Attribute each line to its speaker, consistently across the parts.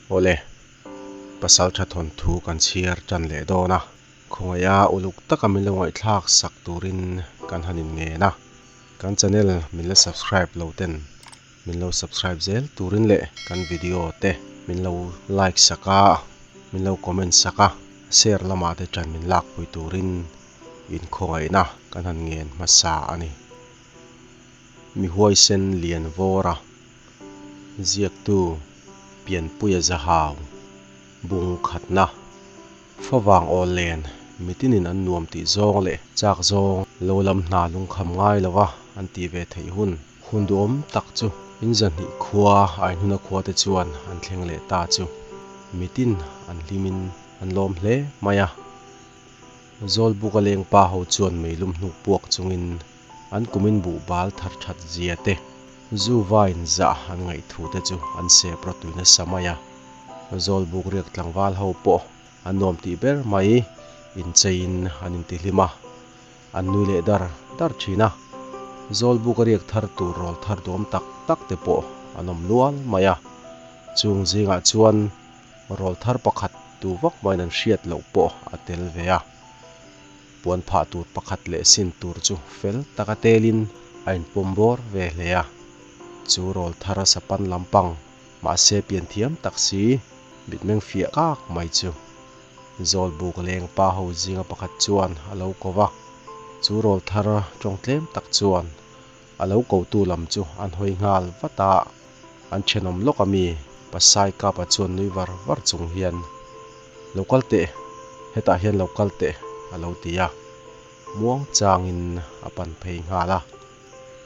Speaker 1: Awle, Pasaltha thawnthu kan chhiar tan leh dawn a, khawngaiha uluk taka min lo ngaihthlak sak turin kan han inngen a, kan channel min la subscribe lo ten min lo subscribe zel turin leh kan video te min lo like sak a, min lo comment sak a, share lamah te tan min lakpui turin inkhawngaihna kan han ngen hmasa a ni. Mi huaisen lian vawra ziaktu Pianpuia Zahau bung khatna favang awl len mitinin an nuam tih zawng leh chak zawng lo lam hna lungkham ngai lova an tih ve theih hun hun duhawm tak chu in zahnih khua Aihnuna khua te chuan an thleng leh ta chu mitin an hlimin an lawm hle mai a. Zawlbuka leng pa ho chuan meilum hnuk puak chungin an kumin buh bal thar that zia te, zu vain zah an ngaih thu te chu an sep rawtui nasa mai a. Zawlbuk riak tlangval ho pawh an nuam tih ber mai incheiin an intihlim a, an nui leh dar dar thin a. Zawlbuka riak thar tur rawl thar duam tak tak te pawh an awm nual mai a. Chung zingah chuan Rawl thar pakhat tu vak maiin an hriat loh pawh a tel ve a. Puan phah tur pakhat leh sin tur chu fel taka telin a inpawm bawr ve hle a. Chu rawl thar a sapan lampang, mahse pian thiam tak si, mitmeng fiah kak mai chu. Zawlbuk leng pa ho zinga pakhat chuan a lo ko va. Chu rawl thar tawng tlem tak chuan a lo kotu lam chu an hawi nghal vat a. An thenawm lawk a mi, Pasai Kapa chuan nui var var chung hian, Lo kal teh, hetah hian lo kal teh, a lo ti a. Muang changin a pan phei nghal a.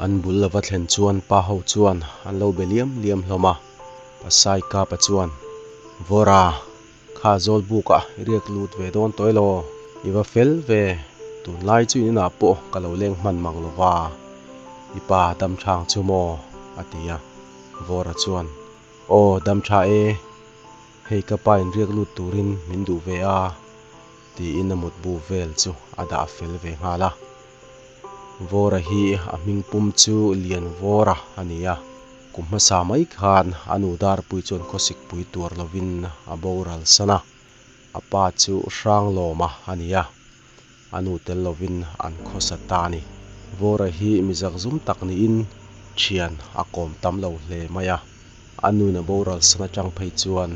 Speaker 1: An bul lova thlen chuan pa ho chuan an lo be liam liam hlawm a. Pasai Kapa chuan, Vawra, kha zawl bukah i riak lut ve dawn tawh elaw? I va fel ve, tunlai chu in inah pawh ka lo leng hman mang lo va, i pa dam thang chu maw? a ti a. Vawra chuan, Aw, dam tha e, hei ka pa in riak lut turin min duh ve a, tiin a mutbu vel chu a dah fel ve nghal a. Vawra hi a hming pum chu Lian Vawra a ni a, kum hmasa mai khan a nu Darpui chuan khawsikpui tuar lovin a boral san a, a pa chu Hranglawma a ni a, a nu tel lovin an khawsa ta a ni. Vawra hi mi zakzum tak niin thian a kawm tam lo hle mai a, a nuin a boral san atang phei chuan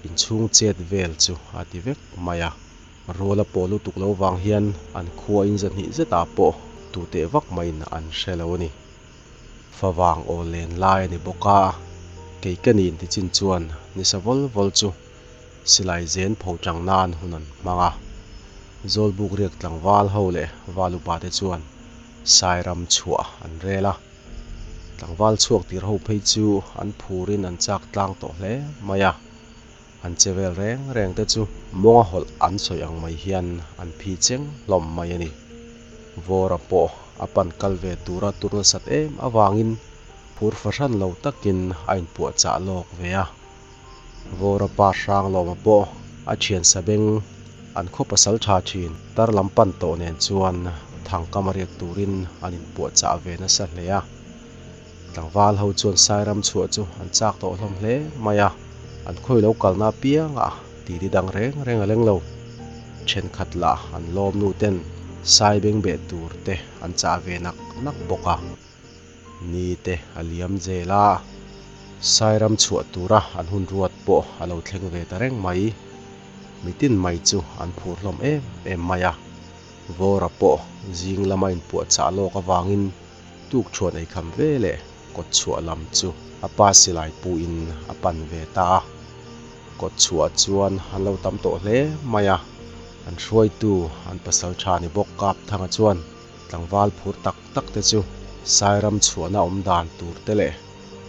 Speaker 1: inchhung chet vel chu a ti vek mai a. Rual a pawh lutuk lo vang hian an khua in zahnih zetah pawh tuteh vak maiin an hre lo a ni. Favang aw len lai a ni bawk a, kei ka ni inti chin chuan nisa vawl vawl chu silai zen pho chang nan hun an hmang a. Zawlbuk riak tlangval ho leh val upa te chuan Sairam chhuah an rel a. Tlangval chhuak tir ho phei chu an phurin an chak tlang tawh hle mai a. An che vel reng reng te chu mawnga hawlh an sawi ang mai hian an phi cheng hlawm mai a ni. Vawra pawh a pan kal ve tura tur nasat em avangin phur fahran lo takin a inpuahchah lawk ve a. Vawra pa Hranglawma pawh a thian sabeng an khaw pasal tha thin tar lam pan tawh nen chuan thangkam a riak turin an inpuahchah ve nasa hle a. Tlangval ho chuan Sairam chhuah chu an chak tawh hlawm hle mai a, an khawi lo kalna apiangah titi dang reng reng a leng lo. Thenkhat lah an lawm nu ten Sai beng beh tur te an chah ve nak nak bawk a. Ni te a liam zel a, Sairam chhuah tura an hun ruat pawh a lo thleng ve ta reng mai. Mitin mai chu an phur hlawm em em mai a, Vawra pawh zing lama inpuahchah lawk avangin Tuk thuan ei kham ve leh kawt chhuah lam chu a pa silai puin a pan ve ta a. Kawt chhuah chuan an lo tam tawh hle mai a, an hruaitu an pasal tha ni bawk Kapthanga chuan tlangval phur tak tak te chu Sairam chhuahna awm dan tur te leh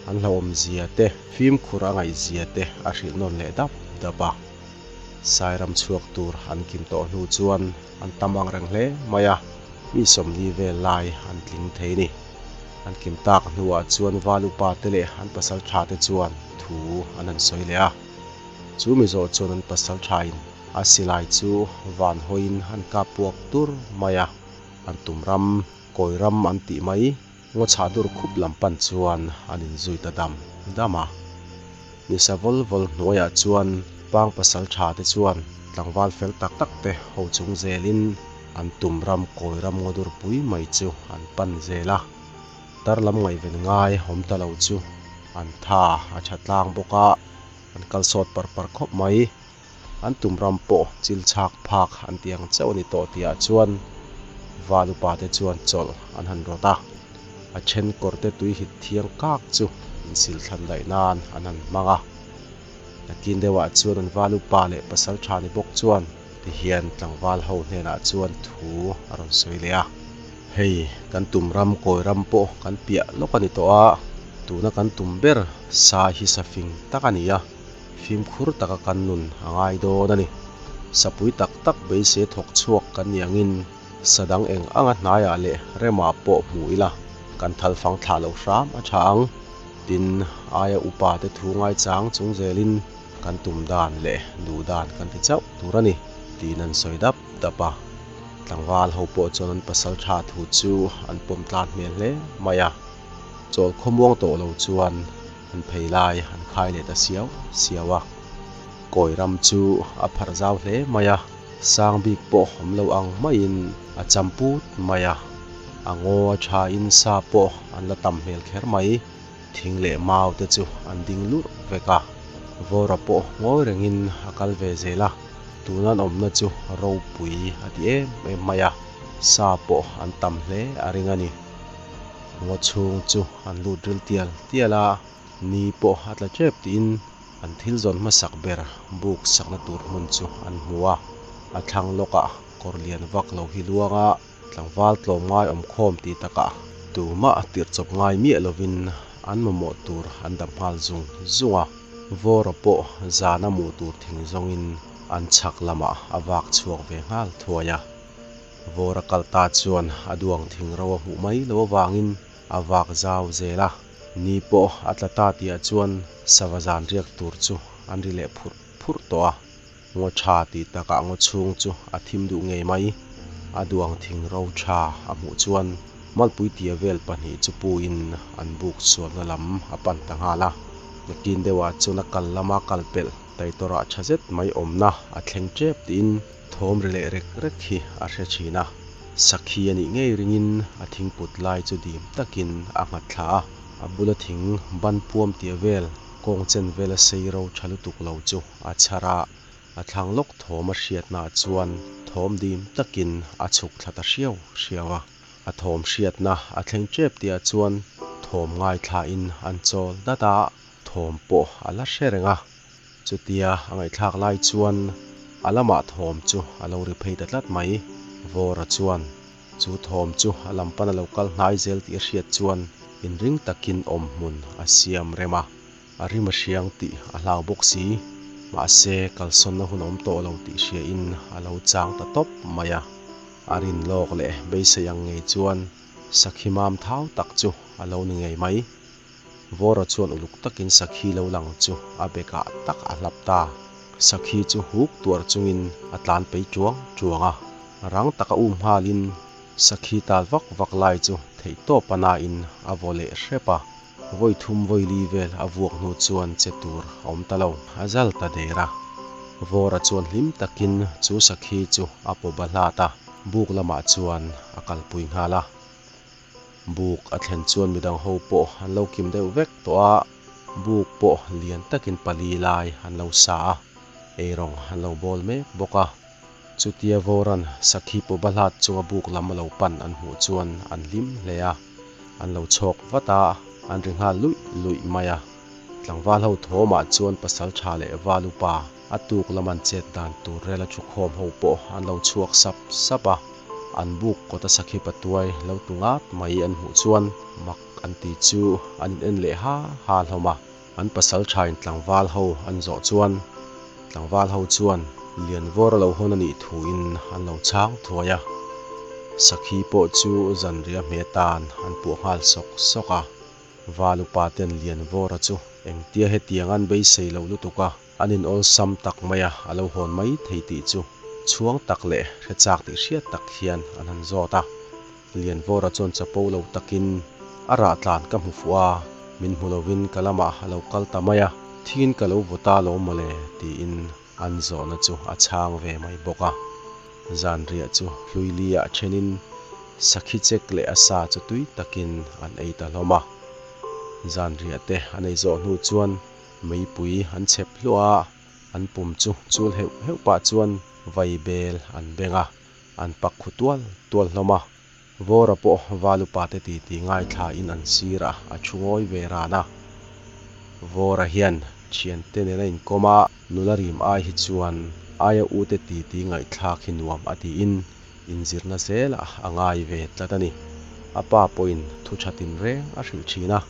Speaker 1: an hlauhawm zia te, fimkhur a ngaih zia te a hrilh nawn leh dap dap a. Sairam chhuak tur an kim tawh hnu chuan an tam ang reng hle mai a, mi sawmli vel lai an tling thei ni. An kim tak hnuah chuan val upa te leh an pasal tha te chuan thu an han sawi leh a. Chu mi zawh chuan an pasal thain a silai chu van hawiin an kap puak tur mai a, an tum ram, kawi ram an tih mai, ngaw chhah dur khup lam pan chuan an inzui ta dam dam a. Nisa vawl vawl hnuaiah chuan pang pasal tha te chuan tlangval fel tak tak te ho chung zelin an tum ram kawi ram ngaw dur pui mai chu an pan zel a. Tar lam ngaihven ngai awm ta lo chu an tha a tha tlang bawk a, an kal sawt par par khawp mai. An tum ram pawh chil chhak phak an ti ang chauh a ni tawh tihah chuan val upa te chuan chawlh an han rawt a, a then kawr te tui hit thiang kak chu insil thlan daih nan an han hmang a. Nakin deuhah chuan an val upa leh pasal tha ni bawk chuan tihian tlangval ho hnenah chuan thu a rawn sawi leh a. Hei kan tum ram kawi ram pawh kan piah lawk a ni tawh a, tuna kan tum ber sai hi safing tak a ni a. Fimkhur taka kan nun a ngai dawn a ni. Sapui tak tak beisei thawk chhuak kan ni angin sa dang eng anga hnaiah leh remah pawh hmu ila kan thal fang thlah loh hram a tha ang. Tin, aia upa te thu ngaichang chung zelin kan tum dan leh duh dan kan ti chauh tur a ni, tiin an sawi dap dap a. Tlangval ho pawh chuan an pasal tha thu chu an pawm tlan hmel hle mai a. Chawl khawmuang tawh lo chuan An phei lai an khai leh ta siau siau a, kawi ram chu a pharh zau hle mai a, sang bik pawh awm lo ang maiin a cham put mai a, a ngaw a thain sa pawh an la tam hmel kher mai, thing leh mau te chu an ding lurh vek a, vawra pawh ngawi rengin a kal ve zel a, tuna an awmna chu ropui a ti em em mai a, sa pawh an tam hle a ring a ni. Ngaw chhung chu an lut ril tial tial a, ni pawh a tla tep tiin an thil zawn hmasak ber buk sakna tur hmun chu an hmu a. A thlang lawkah kawr lian vak lo hi luang a, tlangval tlawm ngai awm khawm tih takah tumah tirh chawp ngai miah lovin an mamawh tur an dap nghal zung zung a. Vawra pawh zana mu tur thing zawngin an chhak lamah a vak chhuak ve nghal thuai a. Vawra kal ta chuan a duang thing ro a hmuh mai lo avangin a vak zau zel a, ni pawh a tla ta tihah chuan sava zan riak tur chu an ri leh phurh phurh tawh a, ngaw tha tih takah ngaw chhung chu a thim duh ngei mai. A duang thing ro tha a hmuh chuan malpui tia vel pahnih chu puin an buk sualna lam a pan ta nghal a, nakin deuhah chuan a kal lama kal pelh taitawrah tha zet mai awmna a thleng tep tiin Thawm ri leh rek rek hi a hre thin a, sakhi a nih ngei ringin a thingput lai chu dim takin a nghat thla a, a bula thing ban puam tia vel kawng chen vela sei ro tha lutuk lo chu a chhar a, a thlang lawk thawm a hriatnaah chuan thawm dim takin a chhuk thla ta hriau hriau a, a thawm hriatna a thleng tep tihah chuan thawm ngaithlain an chawl dat a, thawm pawh a la hre reng a. Chutia a ngaihthlak lai chuan a lamah thawm chu a lo ri phei ta tlat mai. Vawra chuan chu thawm chu a lam pan a lo kal hnai zel tih a hriat chuan inring takin awm hmun a siam rem a, a rim a hriang tih a hlau bawk si. Mahse kalsawnna hun a awm tawh lo tih hriain a lo chang ta tawp mai a. A rin lawk leh beisei ang ngei chuan sakhi mam thau tak chu a lo ni ngei mai. Vawra chuan uluk takin Sakhi lo lang chu a bekah tak a hlap ta. Sakhi chu huk tuar chungin a tlan pei tuang tuang a, rang taka um nghalin Sakhi tal vak vak lai chu theihtawp a nain a vaw leh hrep a. Vawi thum vawi li vel a vuak hnu chuan che tur a awm ta lo, a zal ta der a. Vawra chuan hlim takin chu Sakhi chu a paw ba hlat a, buk lamah chuan a kalpui nghal a. Buk a thlen chuan midang ho pawh an lo kim deuh vek tawh a, buk pawh lian takin pali lai an lo sa a, eirawng an lo bawl mek bawk a. Chutia Vawran Sakhi Pawbahlat chunga buk lam a lo pan an hmuh chuan an hlim hle a, an lo chhawk vat a, an ri nghal luih luih mai a. Tlangval ho thawmah chuan pasal tha leh val upa a tuk lam an chet dan tur rela thukhawm ho pawh an lo chhuak sap sap a, an buk kawta sakhi patuai lo tu ngat mai an hmuh chuan mak an ti chu an in en leh ha ha hlawm a. An pasal thain tlangval ho an zawh chuan tlangval ho chuan Lianvawr a lo hawn a nih thuin an lo chhang thuai a, sakhi pawh chu zanriah hme tan an puah nghal sawk sawk a. Val upa ten Lianvawra chu engtia hetiang an beisei loh lutuk a, an in awlsam tak mai a, a lo hawn mai thei tih chu chhuang tak leh hre chak tih hriat tak hian an han zawt a. Lianvawra chuan chapo lo takin a rah tlan ka hmu fuh a, min hmu lovin ka lamah a lo kal ta mai a. Thingin ka lo vaw ta alawm mawle, tiin an zawhna chu a chhang ve mai bawk a. Zanriah chu hluili-ah thenin sakhi chek leh a sa chu tui takin an ei ta hlawm a. Zanriah te an ei zawh hnu chuan meipui an chhep hluah a, an pum chu chul heuh heuh pah chuan vaibel an beng a, an pak khu tual tual hlawm a. Vawra pawh Valupa te titi ngaithlain an sirah a thu ngawi ve ran a. Vawra hian thiante nena inkawm a, nula rim ai hi chuan aia ute titi ngaihthlak hi nuam a tiin inzirna zelah a ngai ve tlat a ni. A pa pawhin thu tha tinreng a hrilh thin a,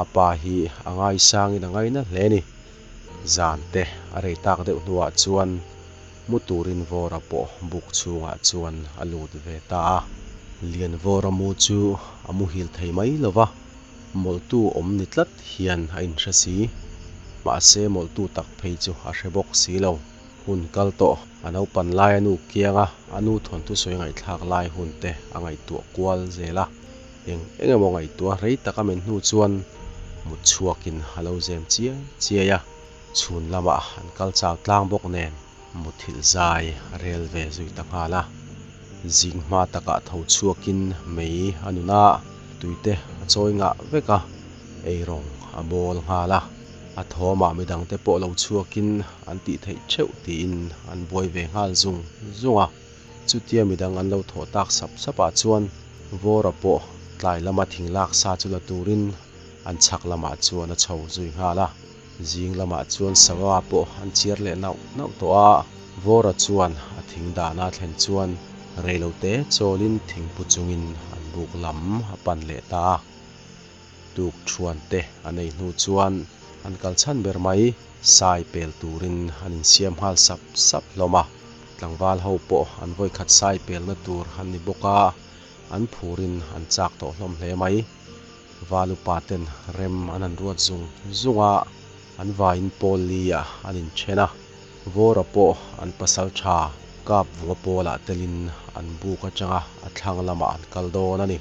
Speaker 1: a pa hi a ngaisangin a ngaina hle a ni. Zan te a rei tak deuh hnuah chuan Mu turin Vawra pawh buk chhungah chuan a lut ve ta a. Lian Vawra mu chu a muhil thei mai lo va, mawlhtu awm ni tlat hian a inhre si. Mahse mawlhtu tak phei chu a hre bawk si lo. Hun kal tawh, a naupan lai a nu kianga a nu thawnthu sawi ngaihthlak lai hun te a ngaihtuah kual zel a. Eng eng emaw ngaihtuah rei tak a men hnu chuan mut chhuakin a lo zem chiai chiai a. Chhun lamah an kal chau tlang bawk nen muthilh zai a rel ve zui ta nghal a. Zing hma takah tho chhuakin mei a nun a, tuite a chawi ngah vek a, eirawng a bawl nghal a. A thawmah midangte pawh lo chhuakin an tih theih theuh tiin an buai ve nghal zung zung a. Chutia midang an lo thawh tak sap sapah chuan Vawra pawh tlai lama thing lak sa chu la turin an chhak lamah chuan a chho zui nghal a. Zing lamah chuan sava pawh an chiar leh nauh nauh tawh a, Vawra chuan a thing dahna a thlen chuan reilote chawlin thingpu chungin an buk lam a pan leh ta a. Tuk thuan te an ei hnu chuan an kal chhan ber mai, sai pel turin an insiam nghal sap sap hlawm a. Tlangval ho pawh an vawikhat sai pelna tur an ni bawk a, an phurin an chak tawh hlawm hle mai. Valupa ten rem an han ruat zung zung a, an vaiin pawl li ah an inthen a, Vawra pawh an pasal tha kap vunga pawlah telin an buk atanga a thlang lamah an kal dawn a ni.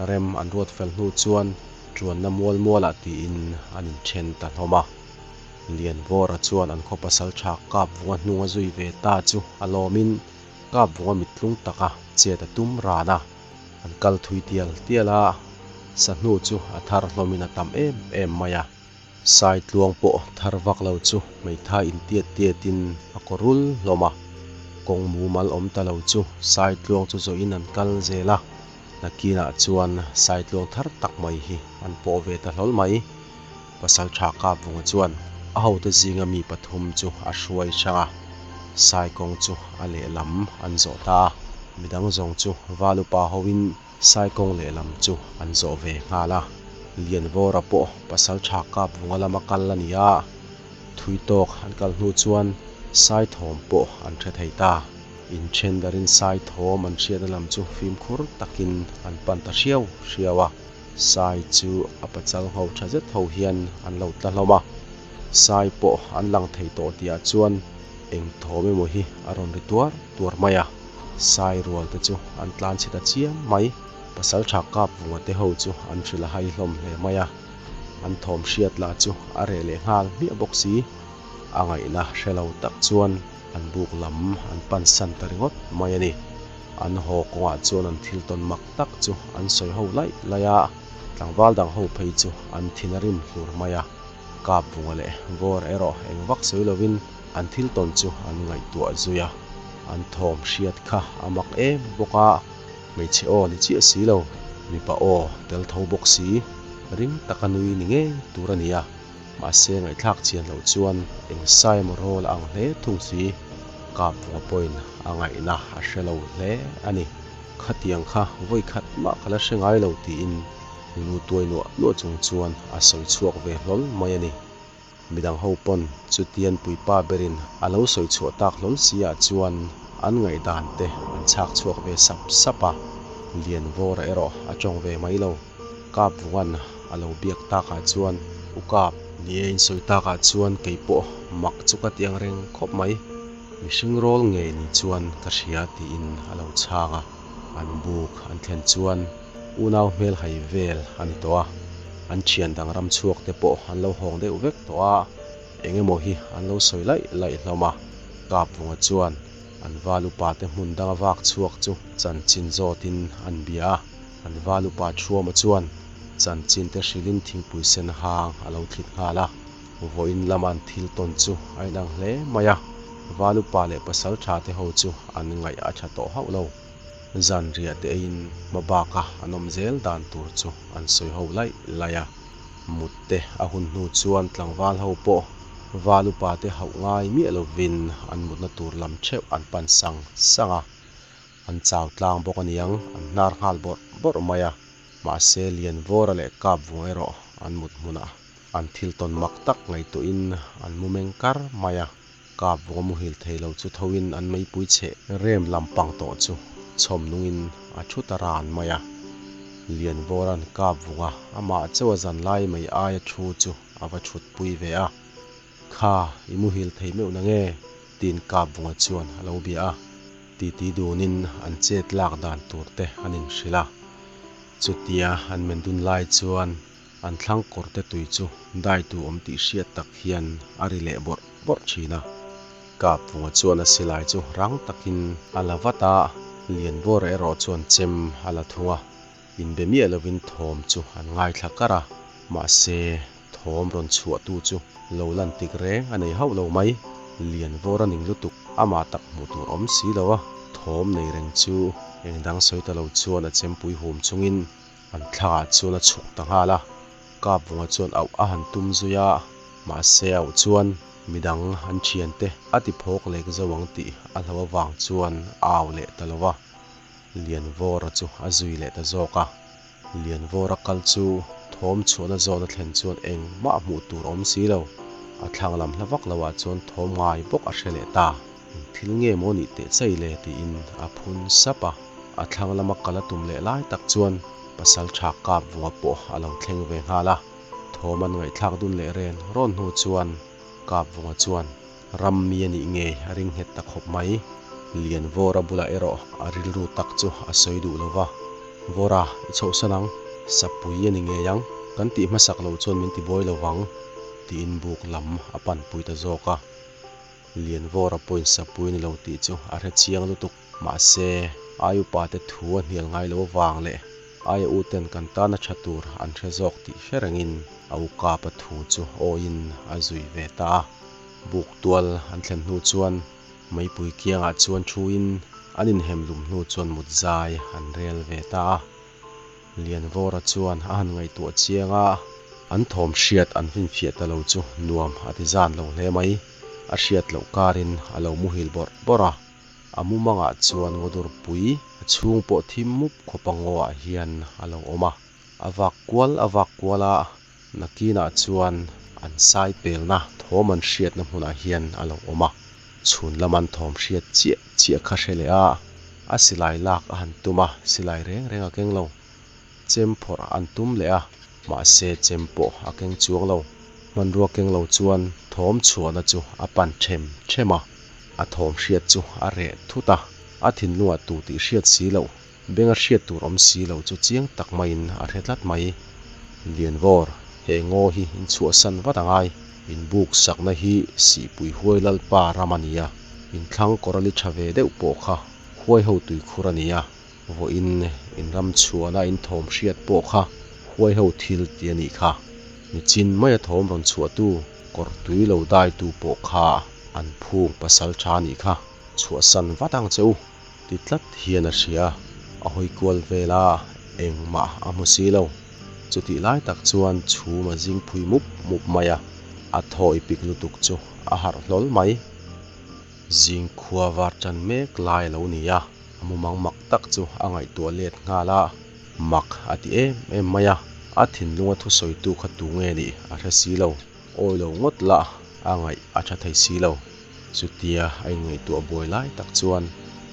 Speaker 1: Rem an ruat fel hnu chuan tuanna mual mualah tiin an inthen ta hlawm a. Lian Vawra chuan an khaw pasal tha kap vunga hnung a zui ve ta chu a lawmin kap vunga mittlung taka chet a tum ran a. An kal thui tial tial a, sahnu chu a thar hlawmin a tam em em mai a. Saitluang pawh thar vak lo chu hmeithai intiat tiatin a kaw rul hlawm a. Kawng mumal awm ta lo chu Saitluang chu zawhin an kal zel a, nakinah chuan Saitluang thar tak mai hi an pawh ve ta hlawl mai. Pasaltha Kapvunga chuan a hote zinga mi pathum chu a hruai hrang a, Saikawng chu a lehlam an zawh ta a, midang zawng chu Valupa hoin Saikawng lehlam chu an zawh ve nghal a. Lianvawra pawh Pasaltha Kapvunga lama kal a ni a, thui tawk an kal hnu chuan Saithawm pawh an hre thei ta. Inthen darin Saithawm an hriatna lam chu fimkhur takin an pan ta hriau hriau a. Sai chu a pachal ngho tha zet ho hian an lo tla hlawm a, Sai pawh an lang thei tawh tihah chuan eng thawm emaw hi a rawn ri tuar tuar mai a, Sai rual te chu an tlan chhe ta chiam mai. Pasaltha kap vunga te ho chu an hrilh a hai hlawm hle mai a, an thawm hriat lah chu a reh leh nghal hmiah bawk si. A ngaihna hre lo tak chuan an buk lam an pan san ta ringawt mai a ni. An haw kawngah chuan an thil tawn mak tak chu an sawi ho laih laih a, tlangval dang ho phei chu an thin a rim hlur mai a. Kap vunga leh Vawr erawh eng vak sawi lovin an thil tawn chu an ngaihtuah zui a. An thawm hriat kha a mak em bawk a, hmeichhe aw ni chiah si lo, mipa aw tel tho bawk si, ring taka nui ni ngei tur a ni a. Mahse ngaihthlak chian loh chuan eng sai emaw rawl a ang hle thung si, kap vunga pawhin a ngaihna a hre lo hle a ni. Khatiang kha vawi khat mah ka la hre ngai lo tiin lu tuai nuah nuah chung chuan a sawi chhuak ve hlawl mai a ni. Midang ho pawn chutian puipa berin a lo sawi chhuah tak hlawl si ah chuan an ngaihdan te an chhak chhuak ve sap sap a, Lianvawra erawh a tawng ve mai lo. Kap vungan a lo biak takah chuan U Kap, ni e insawi takah chuan kei pawh mak chu ka ti ang reng khawp mai, mihring rawl ngei ni chuan ka hria tiin a lo chhang a, an buk an thlen chuan unau hmel hai vel a ni tawh a, an thian dang ram chhuak te pawh an lo hawng deuh vek tawh a. eng emaw hi an lo sawi laih laih hlawm a. Kapvunga chuan an val upate hmun danga vak chhuak chu chanchin zawtin an bia a. An val upa Thuama chuan chanchin te hrilhin thingpui sen hang a lo thlit nghal a. Vawiin lama an thil tawn chu a inang hle mai a, val upa leh pasal tha te ho chu an ngaih a tha tawh hauh lo. Zan riah te eiin hma baka an awm zel dan tur chu an sawi ho laih laih a. Mut te a hun hnu chuan tlangval ho pawh val upa te hauh ngai miah lovin an mutna tur lam theuh an pan sang sang a. An chau tlang bawk aniang an hnar nghal bawrh bawrh mai a. Mahse Lianvawra leh Kapvunga erawh an mut hmunah an thil tawn mak tak ngaihtuahin an mu meng kar mai a. Kapvunga muhil thei lo chu thoin an meipui cheh rem lampang tawh chu chhawm nungin a thu ta ran mai a. Lianvawra'n Kapvunga amah chauha zan lai mai aia thu chu a va thutpui ve a. Kha, i muhil thei meuh na nge? tiin Kapvunga chuan a lo bia a. Titi dunin an chet lak dan tur te an inhrilh a. Chutia an men dun lai chuan an thlang kawr te tui chu dai tu awm tih hriat tak hian a ri leh bawrh bawrh thin a. Kapvunga chuan a silai chu rang takin a la vat a, Lianvawra erawh chuan chem a la thung a. Inbe miah lovin thawm chu an ngaithla kar a, mahse thawm rawn chhuahtu chu lo lan tik reng a nei hauh lo mai. Lianvawra ning lutuk amah tak hmuh tur awm si lo a, thawm nei reng chu eng dang sawi ta lo chuan a chempui hum chungin an thlangah chuan a chhuk ta nghal a. Kapvunga chuan auh a han tum zui a, mahse auh chuan midang an thiante a ti phawk lek zo ang tih a hlo avang chuan a au leh ta lo a. Lianvawra chu a zui leh ta zawk a. Lianvawra kal chu thawm chhuahna zawn a thlen chuan engmah hmuh tur awm si lo. A thlang lam hla vak loah chuan thawm ngai bawk a hre leh ta. Eng thil nge maw nih teh chei le tiin a phun sap a. A thlang lama kal a tum leh lai tak chuan pasal tha kap vunga pawh a lo thleng ve nghal a. Thawm an ngaihthlak dun leh ren rawn hnu chuan kap vunga chuan Ram mi a nih ngei a ring nghet ta khawp mai. Lianvawra bulah erawh a rilru tak chu a sawi duh lo va. Vawra, i chhohsan ang. Sapui a ni ngei ang. Kan tih hmasak loh chuan min tibuai lo vang, tiin buk lam a panpui ta zawk a. Lianvawra pawhin sapui a ni lo tih chu a hre chiang lutuk. Mahse, ai upate thu a hnial ngai lo avang leh aia uten kan tana tha tur an hre zawk tih hre rengin a ukapa thu chu awiin a zui ve ta a. Buk tual an thlen hnu chuan meipui kiangah chuan thuin an inhem lum hnu chuan mut zai an rel ve ta a. Lianvawra chuan a han ngaihtuah chiang a, an thawm hriat an finfiah ta lo chu nuam a ti zan lo hle mai. A hriat loh karin a lo muhil bawrh bawrh a. A mumangah chuan ngawdurpui a chhung pawh thim mup khawp a ngawah hian a lo awm a. A vak kual a vak kual a, nakinah chuan an sai pelna thawm an hriatna hmunah hian a lo awm a. Chhun lam an thawm hriat chiah chiah kha hre leh a, a silai lak a han tum a, silai reng reng a keng lo. Chem phawrh an tum leh a, mahse chem pawh a keng chuang lo. Hmanrua keng lo chuan thawm chhuahna chu a pan them them a, a thawm hriat chu a reh thut a, a thinlungah tu tih hriat si loh, benga hriat tur awm si lo chu chiang tak maiin a hre tlat mai. Lianvawr, he ngaw hi in chhuahsan vat a ngai, in buk sakna hi Sihpui huai Lalpa ram a ni a, in thlang kawr a li tha ve deuh pawh kha huai ho tuikhur a ni a, Vawiin in ram chhuahna in thawm hriat pawh kha huai ho thil ti a nih kha. Nichin maia thawm rawn chhuahtu kawr tui lo daitu pawh kha an phung pasal tha a nih kha. Chhuahsan vat ang che u ti tlat hian a hria. A hawi kual vel a, engmah a hmu si lo. Chutih lai tak chuan chhum a zing phui mup mup mai a, a thaw i pik lutuk chu a harh hlawl mai. Zing khua var tan mek lai a lo ni a. A mumang mak tak chu a ngaihtuah let nghal a, mak a ti em em mai a, a thinlunga thusawitu kha tu nge nih a hre si lo, awi lo ngawt la a ngaih a tha thei si lo. Chutia a inngaihtuah buai lai tak chuan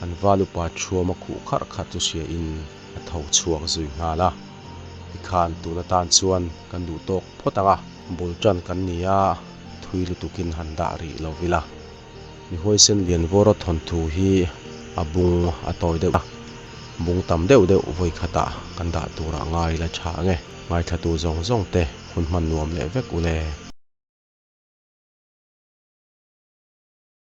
Speaker 1: an val upa thuama khuh kharh kharh chu hria in a tho chhuak zui nghal a, tikhan tun atan chuan kan duh tawk phawt ang a, bul tan kan ni a, thui lutukin han dah rih lo ila. Mi huaisen Lianvawra thawnthu hi a bung a tawi deuh a, bung tam deuh deuh vawi khatah kan dah turah ngai la tha ang e. Ngaithlatu zawng zawng te hun hman nuam leh vek u le.